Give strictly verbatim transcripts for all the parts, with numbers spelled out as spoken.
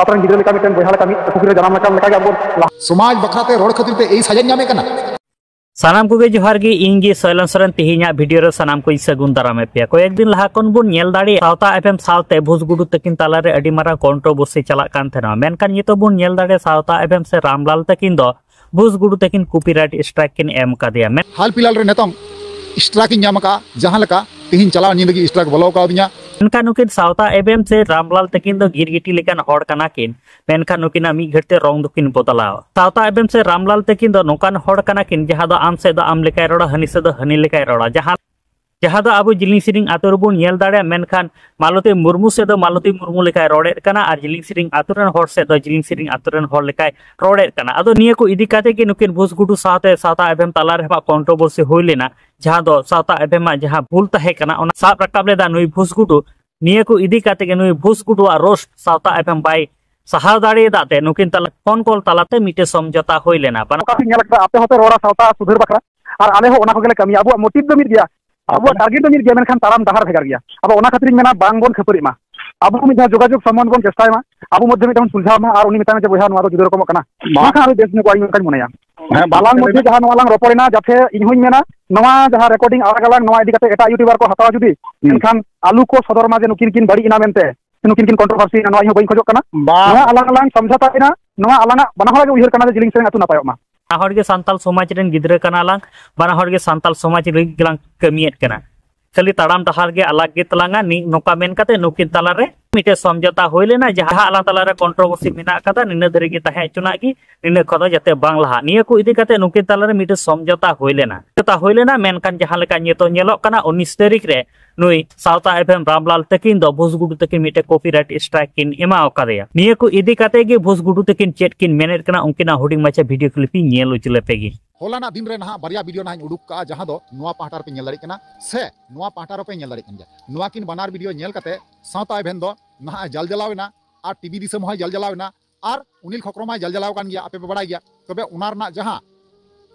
ᱟᱯᱱᱟᱨ ᱜᱤᱫᱽᱨᱟᱹ ᱞᱮᱠᱟ, ᱢᱤᱫᱴᱮᱱ ᱵᱚᱭᱦᱟ ᱞᱮᱠᱟ, ᱢᱤᱫ ᱯᱩᱠᱷᱨᱤ ᱨᱮ ᱡᱟᱱᱟᱢ ᱞᱮᱠᱟ ᱞᱮᱠᱟᱜᱮ ᱟᱵᱚ ᱵᱚᱱ ᱞᱟᱦᱟ᱾ ᱥᱚᱢᱟᱡᱽ ᱵᱟᱠᱷᱨᱟ ᱛᱮ ᱨᱚᱲ ᱠᱷᱟᱹᱛᱤᱨ ᱛᱮ ᱮᱭ ᱥᱟᱡᱟᱧ ᱧᱟᱢᱮᱫ ᱠᱟᱱᱟ᱾ ᱥᱟᱱᱟᱢ ᱠᱚᱜᱮ ᱡᱚᱦᱟᱨ ᱜᱮ, ᱤᱧ ᱜᱮ ᱥᱚᱭᱞᱚᱱ ᱥᱚᱨᱮᱱ᱾ ᱛᱮᱦᱮᱧᱟᱜ ᱵᱷᱤᱰᱤᱭᱳ ᱨᱮ ᱥᱟᱱᱟᱢ ᱠᱚᱧ ᱥᱟᱹᱜᱩᱱ ᱫᱟᱨᱟᱢᱮᱫ ᱯᱮᱭᱟ᱾ ᱠᱚᱭᱮᱠ ᱫᱤᱱ ᱞᱟᱦᱟ ᱠᱷᱚᱱ ᱵᱚᱱ ᱧᱮᱞ ᱫᱟᱲᱮᱭᱟᱜᱼᱟ, ᱥᱟᱶᱛᱟ ᱮᱯᱷᱮᱢ ᱥᱟᱶᱛᱮ ᱵᱷᱩᱥ ᱜᱩᱰᱩ ᱛᱟᱹᱠᱤᱱ ᱛᱟᱞᱟᱨᱮ ᱟᱹᱰᱤ ᱢᱟᱨᱟᱝ ᱠᱚᱱᱴᱨᱳᱵᱷᱟᱨᱥᱤ ᱪᱟᱞᱟᱜ ᱠᱟᱱ ᱛᱟᱦᱮᱱᱟ, ᱢᱮᱱᱠᱷᱟᱱ ᱱᱤᱛᱚᱜ ᱵᱚᱱ ᱧᱮᱞ ᱫᱟᱲᱮᱭᱟᱜᱼᱟ, ᱥᱟᱶᱛᱟ ᱮᱯᱷᱮᱢ ᱥᱮ ᱨᱟᱢᱞᱟᱞ ᱛᱟᱹᱠᱤᱱ ᱫᱚ ᱵᱷᱩᱥ ᱜᱩᱰᱩ ᱛᱟᱹᱠᱤᱱ ᱠᱚᱯᱤᱨᱟᱭᱤᱴ ᱥᱴᱨᱟᱭᱤᱠ ᱠᱤᱱ ᱮᱢ ᱠᱟᱫᱮᱭᱟ᱾ ᱢᱮᱱ ᱦᱟᱞ ᱯᱷᱤᱞᱦᱟᱞ ᱨᱮ ᱱᱤᱛᱚᱝ ᱥᱴᱨᱟᱭᱤᱠ ᱤᱧ ᱧᱟᱢ ᱟᱠᱟᱫᱼᱟ, ᱡᱟᱦᱟᱸ ᱞᱮᱠᱟ ᱛᱮᱦᱮᱧ ᱪᱟᱞᱟᱣ ᱧᱤᱫᱟᱹ ᱜᱮ ᱥᱴᱨᱟᱭᱤᱠ ᱵᱚᱞᱚ ᱠᱟᱣᱫᱤᱧᱟ᱾ ᱢᱮᱱᱠᱷᱟᱱ ᱱᱩᱠᱤᱱ ᱥᱟᱶᱛᱟ ᱮᱯᱷᱮᱢ ᱥᱮ ᱨᱟᱢᱞᱟᱞ ᱛᱟᱹᱠᱤᱱ ᱫᱚ ᱜᱤᱨᱜᱤᱴᱤ ᱞᱮᱠᱟᱱ ᱦᱚᱲ ᱠᱟᱱᱟ ᱠᱤᱱ, ᱢᱮᱱᱠᱷᱟᱱ ᱱᱩᱠᱤᱱᱟᱜ ᱢᱤᱫ ᱜᱷᱟᱹᱲᱤᱡ ᱛᱮ ᱨᱚᱝ ᱫᱚᱠᱤᱱ ᱵᱚᱫᱚᱞᱟ᱾ ᱥᱟᱶᱛᱟ ᱮᱯᱷᱮᱢ ᱥᱮ ᱨᱟᱢᱞᱟᱞ ᱛᱟᱹᱠᱤᱱ ᱫᱚ ᱱᱚᱝᱠᱟᱱ ᱦᱚᱲ ᱠᱟᱱᱟ ᱠᱤᱱ, ᱡᱟᱦᱟᱸ ᱫᱚ ᱟᱢ ᱥᱮᱫ ᱫᱚ ᱟᱢ ᱞᱮᱠᱟᱭ ᱨᱚᱲᱟ, ᱦᱟᱹᱱᱤ ᱥᱮᱫ ᱫᱚ ᱦᱟᱹᱱᱤ ᱞᱮᱠᱟᱭ ᱨᱚᱲᱟ᱾ ᱡᱟᱦᱟᱸ ᱡᱟᱦᱟᱸ ᱫᱚ ᱟᱵᱚ ᱡᱤᱞᱤᱧ ᱥᱮᱨᱮᱧ ᱟᱛᱳ ᱨᱮᱵᱚᱱ ᱧᱮᱞ ᱫᱟᱲᱮᱭᱟᱜᱼᱟ, ᱢᱮᱱᱠᱷᱟᱱ ᱢᱟᱞᱚᱛᱤ ᱢᱩᱨᱢᱩ ᱥᱮᱫ ᱫᱚ ᱢᱟᱞᱚᱛᱤ ᱢᱩᱨᱢᱩ ᱞᱮᱠᱟᱭ ᱨᱚᱲᱮᱫ ᱠᱟᱱᱟ ᱟᱨ ᱡᱤᱞᱤᱧ ᱥᱮᱨᱮᱧ ᱟᱛᱳ ᱨᱮᱱ ᱦᱚᱲ ᱥᱮᱫ ᱫᱚ ᱡᱤᱞᱤᱧ ᱥᱮᱨᱮᱧ ᱟᱛᱳ ᱨᱮᱱ ᱦᱚᱲ ᱞᱮᱠᱟᱭ ᱨᱚᱲᱮᱫ ᱠᱟᱱᱟ᱾ ᱟᱫᱚ ᱱᱤᱭᱟᱹ ᱠᱚ ᱤᱫᱤ ᱠᱟᱛᱮ ᱜᱮ ᱱᱩᱠᱤᱱ ᱵᱷᱩᱥ ᱜᱩᱰᱩ ᱥᱟᱶᱛᱮ ᱥᱟᱶᱛᱟ ᱮᱯᱷᱮᱢ ᱛᱟᱞᱟ ᱨᱮ ᱦᱟᱸᱜ ᱠᱚᱱᱴᱨᱳᱵᱷᱟᱨᱥᱤ ᱦᱩᱭ ᱞᱮᱱᱟ, ᱡᱟᱦᱟᱸ ᱫᱚ ᱥᱟᱶᱛᱟ ᱮᱯᱷᱮᱢ ᱟᱜ ᱡᱟᱦᱟᱸ ᱵᱷᱩᱞ ᱛᱟᱦᱮᱸ ᱠᱟᱱᱟ, ᱚᱱᱟ ᱥᱟᱵ ᱨᱟᱠᱟᱵ ᱞᱮᱫᱟ ᱱᱩᱭ ᱵᱷᱩᱥ ᱜᱩᱰᱩ᱾ ᱱᱤᱭᱟᱹ ᱠᱚ ᱤᱫᱤ ᱠᱟᱛᱮ ᱜᱮ ᱱᱩᱭ ᱵᱷᱩᱥ ᱜᱩᱰᱩᱣᱟᱜ ᱨᱳᱥᱴ ᱥᱟᱶᱛᱟ ᱮᱯᱷᱮᱢ ᱵᱟᱭ ᱥᱟᱦᱟᱣ ᱫᱟᱲᱮᱭᱟᱫᱟ ᱛᱮ ᱱᱩᱠᱤᱱ ᱛᱟᱞᱟ ᱯᱷᱳᱱ ᱠᱚᱞ ᱛᱟᱞᱟᱛᱮ ᱢᱤᱫᱴᱮᱡ ᱥᱚᱢᱡᱷᱚᱛᱟ ᱦᱩᱭ ᱞᱮᱱᱟ᱾ ᱵᱟᱱᱟᱨ ᱚᱠᱟ ᱯᱮ ᱧᱮᱞ ᱟᱠᱟᱫᱟ, ᱟᱯᱮ ᱦᱚᱸᱯᱮ ᱨᱚᱲᱟ ᱥᱟᱶᱛᱟ ᱥᱩᱫᱷᱟᱹᱨ ᱵᱟᱠᱷᱨᱟ, ᱟᱨ ᱟᱞᱮ ᱦᱚᱸ ᱚᱱᱟ ᱠᱚᱜᱮᱞᱮ ᱠᱟᱹᱢᱤᱭᱟ᱾ ᱟᱵᱚᱣᱟᱜ ᱢᱳᱴᱤᱵᱷ ᱫᱚ ᱢᱤᱫ ᱜᱮᱭᱟ, ᱟᱵᱚᱣᱟᱜ ᱴᱟᱨᱜᱮᱴ ᱫᱚ ᱢᱤᱫ ᱜᱮᱭᱟ, ᱢᱮᱱᱠᱷᱟᱱ ᱛᱟᱲᱟᱢ ᱰᱟᱦᱟᱨ ᱵᱷᱮᱜᱟᱨ ᱜᱮᱭᱟ᱾ ᱟᱫᱚ ᱚᱱᱟ ᱠᱷᱟᱹᱛᱤᱨᱤᱧ ᱢᱮᱱᱟ, ᱵᱟᱝ ᱵᱚᱱ ᱠᱷᱟᱹᱯᱟᱹᱨᱤᱜ ᱢᱟ, ᱟᱵᱚ ᱢᱤᱫ ᱫᱷᱟᱣ ᱡᱳᱜᱟᱡᱳᱜᱽ ᱥᱚᱢᱵᱚᱱᱫᱷ ᱵᱚᱱ ᱪᱮᱥᱴᱟᱭ ᱢᱟ, ᱟᱵᱚ ᱢᱚᱫᱽᱫᱷᱮ ᱢᱤᱫᱴᱟᱝ ᱵᱚᱱ ᱥᱩᱞᱡᱷᱟᱣ ᱢᱟ, ᱟᱨ ᱩᱱᱤ ᱢᱮᱛᱟᱭ ᱢᱟ ᱡᱮ, "ᱵᱚᱭᱦᱟ, ᱱᱚᱣᱟ ᱫᱚ ᱡᱩᱫᱟᱹ ᱨᱚᱠᱚᱢᱚᱜ ᱠᱟᱱᱟ", ᱢᱟ᱾ ᱵᱟᱝᱠᱷᱟᱱ ᱟᱹᱰᱤ ᱵᱮᱥ ᱧᱚᱜ ᱤᱧ ᱚᱱᱠᱟᱧ ᱢᱚᱱᱮᱭᱟ᱾ ᱦᱮᱸ, ᱵᱟᱝ ᱟᱞᱟᱝ ᱢᱚᱫᱽᱫᱷᱮ ᱡᱟᱦᱟᱸ ᱱᱚᱣᱟ ᱞᱟᱝ ᱨᱚᱯᱚᱲ ᱮᱱᱟ, ᱡᱟᱛᱮ ᱤᱧ ᱦᱚᱸᱧ ᱢᱮᱱᱟ, ᱱᱚᱣᱟ ᱡᱟᱦᱟᱸ ᱨᱮᱠᱚᱨᱰᱤᱝ ᱟᱲᱟᱜ ᱟᱞᱟᱝ, ᱱᱚᱣᱟ ᱤᱫᱤ ᱠᱟᱛᱮ ᱮᱴᱟᱜ ᱤᱭᱩᱴᱩᱵᱟᱨ ᱠᱚ ᱦᱟᱛᱟᱣᱟ ᱡᱩᱫᱤ, ᱦᱩᱸ᱾ ᱮᱱᱠᱷᱟᱱ ᱟᱞᱩ ᱠᱚ ᱥᱚᱫᱚᱨ ᱢᱟ ᱡᱮ ᱱᱩᱠᱤᱱ ᱠᱤᱱ ᱵᱟᱹᱲᱤᱡ ᱮᱱᱟ ᱢᱮᱱᱛᱮ, ᱱᱩᱠᱤᱱ ᱠᱤᱱ ᱠᱚᱱᱴᱨᱳᱵᱷᱟᱨᱥᱤ ᱮᱱᱟ, ᱱᱚᱣᱟ ᱤᱧ ᱦᱚᱸ ᱵᱟᱹᱧ ᱠᱷᱚᱡᱚᱜ ᱠᱟᱱᱟ᱾ ᱵᱟᱝ᱾ ᱱᱚᱣᱟ ᱟᱞᱟᱝ ᱟᱞᱟᱝ ᱥᱚᱢᱡᱷᱚᱛᱟ ᱮᱱᱟ, ᱱᱚᱣᱟ ᱟᱞᱟᱝᱟᱜ ᱵᱟᱱᱟ ᱦᱚᱲᱟᱜ ᱜᱮ ᱩᱭᱦᱟᱹᱨ ᱠᱟᱱᱟ ᱡᱮ ᱡᱤᱞᱤᱧ ᱥᱮᱨᱮᱧ ᱟᱹᱛᱩ ᱱᱟᱯᱟᱭᱚᱜ ᱢᱟ᱾ ᱵᱟᱱᱟ ᱦᱚᱲ ᱜᱮ ᱥᱟᱱᱛᱟᱞ ᱥᱚᱢᱟᱡᱽ ᱨᱮᱱ ᱜᱤᱫᱽᱨᱟᱹ ᱠᱟᱱᱟ ᱞᱟᱝ, ᱵᱟᱱᱟ ᱦᱚᱲ ᱜᱮ ᱥᱟᱱᱛᱟᱞ ᱥᱚᱢᱟᱡᱽ ᱞᱟᱹᱜᱤᱫ ᱜᱮᱞᱟᱝ ᱠᱟᱹᱢᱤᱭᱮᱫ ᱠᱟᱱᱟ᱾ ᱠᱷᱟᱹᱞᱤ ᱛᱟᱲᱟᱢ ᱰᱟᱦᱟᱨ ᱜᱮ ᱟᱞᱟᱜᱽ ᱜᱮ ᱛᱟᱞᱟᱝᱟ, ᱱᱤ-, ᱱᱚᱝᱠᱟ ᱢᱮᱱ ᱠᱟᱛᱮ ᱱᱩᱠᱤᱱ ᱛᱟᱞᱟᱨᱮ ᱢᱤᱫᱴᱮᱡ ᱥᱚᱢᱡᱷᱚᱛᱟ ᱦᱩᱭ ᱞᱮᱱᱟ, ᱡᱟᱦᱟᱸ ᱟᱞᱟᱝ ᱛᱟᱞᱟᱨᱮ ᱠᱚᱱᱴᱨᱳᱵᱷᱟᱨᱥᱤ ᱢᱮᱱᱟᱜ ᱟᱠᱟᱫᱟ, ᱱᱤᱱᱟᱹᱜ ᱫᱷᱟᱹᱨᱤᱡ ᱜᱮ ᱛᱟᱦᱮᱸ ᱦᱚᱪᱚᱱᱟᱜ ᱜᱮ, ᱱᱤᱱᱟᱹᱜ ᱠᱷᱚᱱ ᱫᱚ ᱡᱟᱛᱮ ᱵᱟᱝ ᱞᱟᱦᱟᱜ᱾ ᱱᱤᱭᱟᱹ ᱠᱚ ᱤᱫᱤ ᱠᱟᱛᱮ ᱱᱩᱠᱤᱱ ᱛᱟᱞᱟᱨᱮ ᱢᱤᱫᱴᱮᱡ ᱥᱚᱢᱡᱷᱚᱛᱟ ᱦᱩᱭ ᱞᱮᱱᱟ᱾ ᱥᱚᱢᱡᱷᱚᱛᱟ ᱦᱩᱭ ᱞᱮᱱᱟ, ᱢᱮᱱᱠᱷᱟᱱ ᱡᱟᱦᱟᱸ ᱞᱮᱠᱟ ᱱᱤᱛᱚᱜ ᱧᱮᱞᱚᱜ ᱠᱟᱱᱟ, ᱩᱱᱤᱥ ᱛᱟᱹᱨᱤᱠᱷ ᱨᱮ ᱱᱩᱭ ᱥᱟᱶᱛᱟ ᱮᱯᱷᱮᱢ ᱨᱟᱢᱞᱟᱞ ᱛᱟᱹᱠᱤᱱ ᱫᱚ ᱵᱷᱩᱥ ᱜᱩᱰᱩ ᱛᱟᱹᱠᱤᱱ ᱢᱤᱫᱴᱮᱡ ᱠᱚᱯᱤᱨᱟᱭᱤᱴ ᱥᱴᱨᱟᱭᱤᱠ ᱠᱤᱱ ᱮᱢᱟᱣ ᱠᱟᱫᱮᱭᱟ᱾ ᱱᱤᱭᱟᱹ ᱠᱚ ᱤᱫᱤ ᱠᱟᱛᱮ ᱜᱮ ᱵᱷᱩᱥ ᱜᱩᱰᱩ ᱛᱟᱹᱠᱤᱱ ᱪᱮᱫ ᱠᱤᱱ ᱢᱮᱱᱮᱫ ᱠᱟᱱᱟ, ᱩᱱᱠᱤᱱᱟᱜ ᱦᱩᱰᱤᱧ ᱢᱟᱪᱷᱟ ᱵᱷᱤᱰᱤᱭᱳ ᱠᱞᱤᱯ ᱤᱧ ᱧᱮᱞ ᱩᱪᱩ ᱞᱮᱯᱮ ᱜᱮ᱾ ᱦᱚᱞᱟᱱᱟᱜ ᱫᱤᱱ ᱨᱮ ᱱᱟᱦᱟᱜ ᱵᱟᱨᱭᱟ ᱵᱷᱤᱰᱤᱭᱳ ᱱᱟᱦᱟᱜ ᱤᱧ ᱩᱰᱩᱠ ᱠᱟᱜᱼᱟ, ᱡᱟᱦᱟᱸ ᱫᱚ ᱱᱚᱣᱟ ᱯᱟᱦᱴᱟ ᱨᱮᱯᱮ ᱧᱮᱞ ᱫᱟᱲᱮᱭᱟᱜ ᱠᱟᱱᱟ ᱥᱮ ᱱᱚᱣᱟ ᱯᱟᱦᱴᱟ ᱨᱮᱯᱮ ᱧᱮᱞ ᱫᱟᱲᱮᱭᱟᱜ ᱠᱟᱱ ᱜᱮᱭᱟ᱾ ᱱᱚᱣᱟ ᱠᱤᱱ ᱵᱟᱱᱟᱨ ᱵᱷᱤᱰᱤᱭᱳ ᱧᱮᱞ ᱠᱟᱛᱮ ᱥᱟᱶᱛᱟ ᱮᱵᱷᱮᱱ ᱫᱚ ᱱᱟᱦᱟᱜ ᱮ ᱡᱟᱞ ᱡᱟᱞᱟᱣ ᱮᱱᱟ ᱟᱨ ᱴᱤᱵᱷᱤ ᱫᱤᱥᱚᱢ ᱦᱚᱸᱭ ᱡᱟᱞ ᱡᱟᱞᱟᱣ ᱮᱱᱟ ᱟᱨ ᱩᱱᱤᱞ ᱠᱷᱚᱠᱨᱚᱢᱟᱭ ᱡᱟᱞ ᱡᱟᱞᱟᱣ ᱟᱠᱟᱱ ᱜᱮᱭᱟ, ᱟᱯᱮ ᱯᱮ ᱵᱟᱲᱟᱭ ᱜᱮᱭᱟ᱾ ᱛᱚᱵᱮ ᱚᱱᱟ ᱨᱮᱱᱟᱜ ᱡᱟᱦᱟᱸ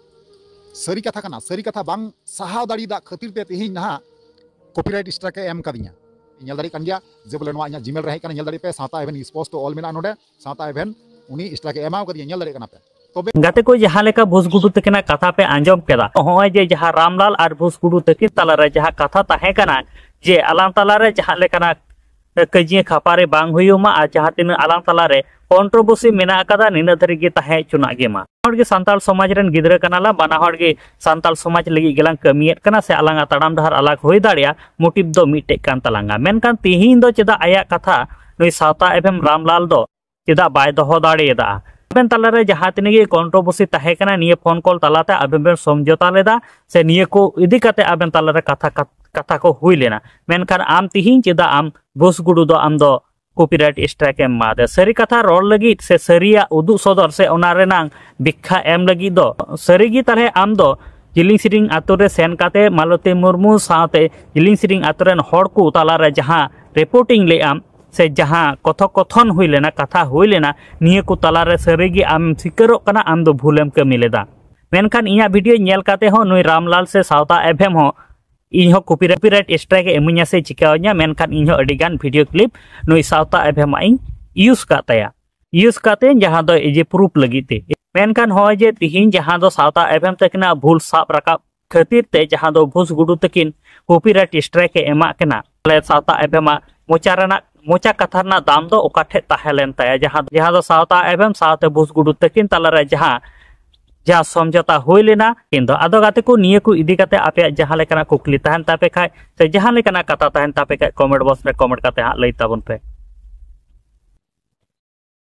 ᱥᱟᱹᱨᱤ ᱠᱟᱛᱷᱟ ᱠᱟᱱᱟ, ᱥᱟᱹᱨᱤ ᱠᱟᱛᱷᱟ ᱵᱟᱝ ᱥᱟᱦᱟᱣ ᱫᱟᱲᱮᱭᱟᱫᱟ ᱠᱷᱟᱹᱛᱤᱨ ᱛᱮ ᱛᱮᱦᱮᱧ ᱱᱟᱦᱟᱜ ᱠᱚᱯᱤᱨᱟᱭᱤᱴ ᱥᱴᱨᱟᱭᱤᱠ ᱮ ᱮᱢ ᱠᱟᱫᱤᱧᱟ᱾ ᱧᱮᱞ ᱫᱟᱲᱮᱭᱟᱜ ᱠᱟᱱ ᱜᱮᱭᱟ ᱡᱮ ᱵᱚᱞᱮ ᱱᱚᱣᱟ ᱤᱧᱟᱹᱜ Gmail ᱨᱮ ᱦᱮᱡ ᱠᱟᱱᱟ, ᱧᱮᱞ ᱫᱟᱲᱮᱭᱟᱜ ᱯᱮ, ᱥᱟᱶᱛᱟ ᱮᱵᱷᱮᱱ ᱥᱯᱚᱥᱴᱚ ᱚᱞ ᱢᱮᱱᱟᱜᱼᱟ ᱱᱚᱰᱮ, ᱥᱟᱶᱛᱟ ᱮᱵᱷᱮᱱ ᱩᱱᱤ ᱥᱴᱨᱟᱭᱤᱠ ᱮ ᱮᱢᱟᱣ ᱠᱟᱫᱤᱧᱟ, ᱧᱮᱞ ᱫᱟᱲᱮᱭᱟᱜ ᱠᱟᱱᱟ ᱯᱮ᱾ ᱛᱚᱵᱮ ᱜᱟᱛᱮ ᱠᱚ, ᱡᱟᱦᱟᱸ ᱞᱮᱠᱟ ᱵᱷᱩᱥ ᱜᱩᱰᱩ ᱛᱟᱹᱠᱤᱱᱟᱜ ᱠᱟᱛᱷᱟ ᱯᱮ ᱟᱸᱡᱚᱢ ᱠᱮᱫᱟ, ᱱᱚᱜᱼᱚᱭ ᱡᱮ ᱡᱟᱦᱟᱸ ᱨᱟᱢᱞᱟᱞ ᱟᱨ ᱵᱷᱩᱥ ᱜᱩᱰᱩ ᱛᱟᱹᱠᱤᱱ ᱛᱟᱞᱟᱨᱮ ᱡᱟᱦᱟᱸ ᱠᱟᱛᱷᱟ ᱛᱟᱦᱮᱸ ᱠᱟᱱᱟ ᱡᱮ ᱟᱞᱟᱝ ᱛᱟᱞᱟᱨᱮ ᱡᱟᱦᱟᱸ ᱞᱮᱠᱟᱱᱟᱜ ᱠᱟᱹᱡᱤᱭᱟᱹ ᱠᱷᱟᱯᱟᱨᱤ ᱵᱟᱝ ᱦᱩᱭᱩᱜ ᱢᱟ ᱟᱨ ᱡᱟᱦᱟᱸ ᱛᱤᱱᱟᱹᱜ ᱟᱞᱟᱝ ᱛᱟᱞᱟᱨᱮ ᱠᱚᱱᱴᱨᱳᱵᱷᱟᱨᱥᱤ ᱢᱮᱱᱟᱜ ᱟᱠᱟᱫᱟ, ᱱᱤᱱᱟᱹᱜ ᱫᱷᱟᱹᱨᱤᱡ ᱜᱮ ᱛᱟᱦᱮᱸ ᱦᱚᱪᱚᱱᱟᱜ ᱜᱮ ᱢᱟ᱾ ᱦᱚᱲ ᱜᱮ ᱥᱟᱱᱛᱟᱲ ᱥᱚᱢᱟᱡᱽ ᱨᱮᱱ ᱜᱤᱫᱽᱨᱟᱹ ᱠᱟᱱᱟᱞᱟᱝ, ᱵᱟᱱᱟ ᱦᱚᱲ ᱜᱮ ᱥᱟᱱᱛᱟᱲ ᱥᱚᱢᱟᱡᱽ ᱞᱟᱹᱜᱤᱫ ᱜᱮᱞᱟᱝ ᱠᱟᱹᱢᱤᱭᱮᱫ ᱠᱟᱱᱟ, ᱥᱮ ᱟᱞᱟᱝᱟᱜ ᱛᱟᱲᱟᱢ ᱰᱟᱦᱟᱨ ᱟᱞᱟᱜᱽ ᱦᱩᱭ ᱫᱟᱲᱮᱭᱟᱜᱼᱟ, ᱢᱳᱴᱤᱵᱷ ᱫᱚ ᱢᱤᱫᱴᱮᱡ ᱠᱟᱱ ᱛᱟᱞᱟᱝᱟ᱾ ᱢᱮᱱᱠᱷᱟᱱ ᱛᱤᱦᱤᱧ ᱫᱚ ᱪᱮᱫᱟᱜ ᱟᱭᱟᱜ ᱠᱟᱛᱷᱟ ᱱᱩᱭ ᱥᱟᱶᱛᱟ ᱮᱵᱷᱮᱢ ᱨᱟᱢᱞᱟᱞ ᱫᱚ ᱪᱮᱫᱟᱜ ᱵᱟᱭ ᱫᱚᱦᱚ ᱫᱟᱲᱮᱭᱟᱫᱟ? ᱟᱵᱮᱱ ᱛᱟᱞᱟᱨᱮ ᱡᱟᱦᱟᱸ ᱛᱤᱱᱟᱹᱜ ᱜᱮ ᱠᱚᱱᱴᱨᱳᱵᱷᱟᱨᱥᱤ ᱛᱟᱦᱮᱸ ᱠᱟᱱᱟ, ᱱᱤᱭᱟᱹ ᱯᱷᱳᱱ ᱠᱚᱞ ᱛᱟᱞᱟᱛᱮ ᱟᱵᱮᱱ ᱵᱮᱱ ᱥᱚᱢᱡᱷᱚᱛᱟ ᱞᱮᱫᱟ, ᱥᱮ ᱱᱤᱭᱟᱹ ᱠᱚ ᱤᱫᱤ ᱠᱟᱛᱮ ᱟᱵᱮᱱ ᱛᱟᱞᱟᱨᱮ ᱠᱟᱛᱷᱟ, ᱠᱟᱛᱷᱟ ᱠᱚ ᱦᱩᱭ ᱞᱮᱱᱟ᱾ ᱢᱮᱱᱠᱷᱟᱱ ᱟᱢ ᱛᱤᱦᱤᱧ ᱪᱮᱫᱟᱜ ᱟᱢ ᱵᱷᱩᱥ ᱜᱩᱰᱩ ᱫᱚ ᱟᱢ ᱫᱚ ᱠᱚᱯᱤᱨᱟᱭᱤᱴ ᱥᱴᱨᱟᱭᱤᱠ ᱮᱢ ᱮᱢᱟᱫᱮ? ᱥᱟᱹᱨᱤ ᱠᱟᱛᱷᱟ ᱨᱚᱲ ᱞᱟᱹᱜᱤᱫ ᱥᱮ ᱥᱟᱹᱨᱤᱭᱟᱜ ᱩᱫᱩᱜ ᱥᱚᱫᱚᱨ ᱥᱮ ᱚᱱᱟ ᱨᱮᱱᱟᱝ ᱵᱤᱠᱠᱷᱟ ᱮᱢ ᱞᱟᱹᱜᱤᱫ ᱫᱚ ᱥᱟᱹᱨᱤᱜᱮ ᱛᱟᱦᱞᱮ ᱟᱢ ᱫᱚ ᱡᱤᱞᱤᱧ ᱥᱤᱨᱤᱧ ᱟᱛᱳ ᱨᱮ ᱥᱮᱱ ᱠᱟᱛᱮ ᱢᱟᱞᱚᱛᱤ ᱢᱩᱨᱢᱩ ᱥᱟᱶᱛᱮ ᱡᱤᱞᱤᱧ ᱥᱤᱨᱤᱧ ᱟᱛᱳ ᱨᱮᱱ ᱦᱚᱲ ᱠᱚ ᱛᱟᱞᱟᱨᱮ ᱡᱟᱦᱟᱸ ᱨᱤᱯᱳᱨᱴᱤᱝ ᱞᱮᱫ ᱟᱢ ᱥᱮ ᱡᱟᱦᱟᱸ ᱠᱚᱛᱷᱚᱠᱚᱛᱷᱚᱱ ᱦᱩᱭ ᱞᱮᱱᱟ, ᱠᱟᱛᱷᱟ ᱦᱩᱭ ᱞᱮᱱᱟ, ᱱᱤᱭᱟᱹ ᱠᱚ ᱛᱟᱞᱟᱨᱮ ᱥᱟᱹᱨᱤᱜᱮ ᱟᱢ ᱥᱤᱠᱟᱹᱨᱚᱜ ᱠᱟᱱᱟ ᱟᱢ ᱫᱚ ᱵᱷᱩᱞᱮᱢ ᱠᱟᱹᱢᱤ ᱞᱮᱫᱟ᱾ ᱢᱮᱱᱠᱷᱟᱱ ᱤᱧᱟᱹᱜ ᱵᱷᱤᱰᱤᱭᱳ ᱧᱮᱞ ᱠᱟᱛᱮ ᱦᱚᱸ ᱱᱩᱭ ᱨᱟᱢᱞᱟᱞ ᱥᱮ ᱥᱟᱶᱛᱟ ᱮᱵᱷᱮᱢ ᱦᱚᱸ ᱤᱧ ᱦᱚᱸ ᱠᱚᱯᱤᱨᱟᱭᱤᱴ ᱥᱴᱨᱟᱭᱤᱠ ᱮ ᱤᱢᱟᱹᱧᱟ ᱥᱮ ᱪᱤᱠᱟᱹᱣᱟᱹᱧᱟ, ᱢᱮᱱᱠᱷᱟᱱ ᱤᱧ ᱦᱚᱸ ᱟᱹᱰᱤ ᱜᱟᱱ ᱵᱷᱤᱰᱤᱭᱳ ᱠᱞᱤᱯ ᱱᱩᱭ ᱥᱟᱶᱛᱟ ᱮᱵᱷᱮᱢᱟᱜ ᱤᱧ ᱤᱭᱩᱡᱽ ᱠᱟᱜ ᱛᱟᱭᱟ, ᱤᱭᱩᱡᱽ ᱠᱟᱛᱮ ᱡᱟᱦᱟᱸ ᱫᱚ ᱮᱡᱮ ᱯᱨᱩᱯ ᱞᱟᱹᱜᱤᱫ ᱛᱮ᱾ ᱢᱮᱱᱠᱷᱟᱱ ᱱᱚᱜᱼᱚᱭ ᱡᱮ ᱛᱤᱦᱤᱧ ᱡᱟᱦᱟᱸ ᱫᱚ ᱥᱟᱶᱛᱟ ᱮᱵᱷᱮᱢ ᱛᱟᱹᱠᱤᱱᱟᱜ ᱵᱷᱩᱞ ᱥᱟᱵ ᱨᱟᱠᱟᱵ ᱠᱷᱟᱹᱛᱤᱨ ᱛᱮ ᱡᱟᱦᱟᱸ ᱫᱚ ᱵᱷᱩᱥ ᱜᱩᱰᱩ ᱛᱟᱹᱠᱤᱱ ᱠᱚᱯᱤᱨᱟᱭᱤᱴ ᱥᱴᱨᱟᱭᱤᱠ ᱮ ᱮᱢᱟᱜ ᱠᱟᱱᱟ, ᱟᱞᱮ ᱥᱟᱶᱛᱟ ᱮᱵᱷᱮᱢᱟᱜ ᱢᱚᱪᱟ ᱨᱮᱱᱟᱜ, ᱢᱚᱪᱟ ᱠᱟᱛᱷᱟ ᱨᱮᱱᱟᱜ ᱫᱟᱢ ᱫᱚ ᱚᱠᱟ ᱴᱷᱮᱡ ᱛᱟᱦᱮᱸ ᱞᱮᱱ ᱛᱟᱭᱟ? ᱡᱟᱦᱟᱸ, ᱡᱟᱦᱟᱸ ᱫᱚ ᱥᱟᱶᱛᱟ ᱮᱵᱷᱮᱢ ᱥᱟᱶᱛᱮ ᱵᱷᱩᱥ ᱜᱩᱰᱩ ᱛᱟᱹᱠᱤᱱ ᱛᱟᱞᱟᱨᱮ ᱡᱟᱦᱟᱸ, ᱡᱟᱦᱟᱸ ᱥᱚᱢᱡᱷᱚᱛᱟ ᱦᱩᱭ ᱞᱮᱱᱟ, ᱠᱤᱱᱛᱩ ᱟᱫᱚ ᱜᱟᱛᱮ ᱠᱚ, ᱱᱤᱭᱟᱹ ᱠᱚ ᱤᱫᱤ ᱠᱟᱛᱮ ᱟᱯᱮᱭᱟᱜ ᱡᱟᱦᱟᱸ ᱞᱮᱠᱟᱱᱟᱜ ᱠᱩᱠᱞᱤ ᱛᱟᱦᱮᱱ ᱛᱟᱯᱮ ᱠᱷᱟᱡ ᱥᱮ ᱡᱟᱦᱟᱸ ᱞᱮᱠᱟᱱᱟᱜ ᱠᱟᱛᱷᱟ ᱛᱟᱦᱮᱱ ᱛᱟᱯᱮ ᱠᱷᱟᱡ ᱠᱚᱢᱮᱱᱴ ᱵᱚᱠᱥ ᱨᱮ ᱠᱚᱢᱮᱱᱴ ᱠᱟᱛᱮ ᱦᱟᱸᱜ ᱞᱟᱹᱭ ᱛᱟᱵᱚᱱ ᱯᱮ᱾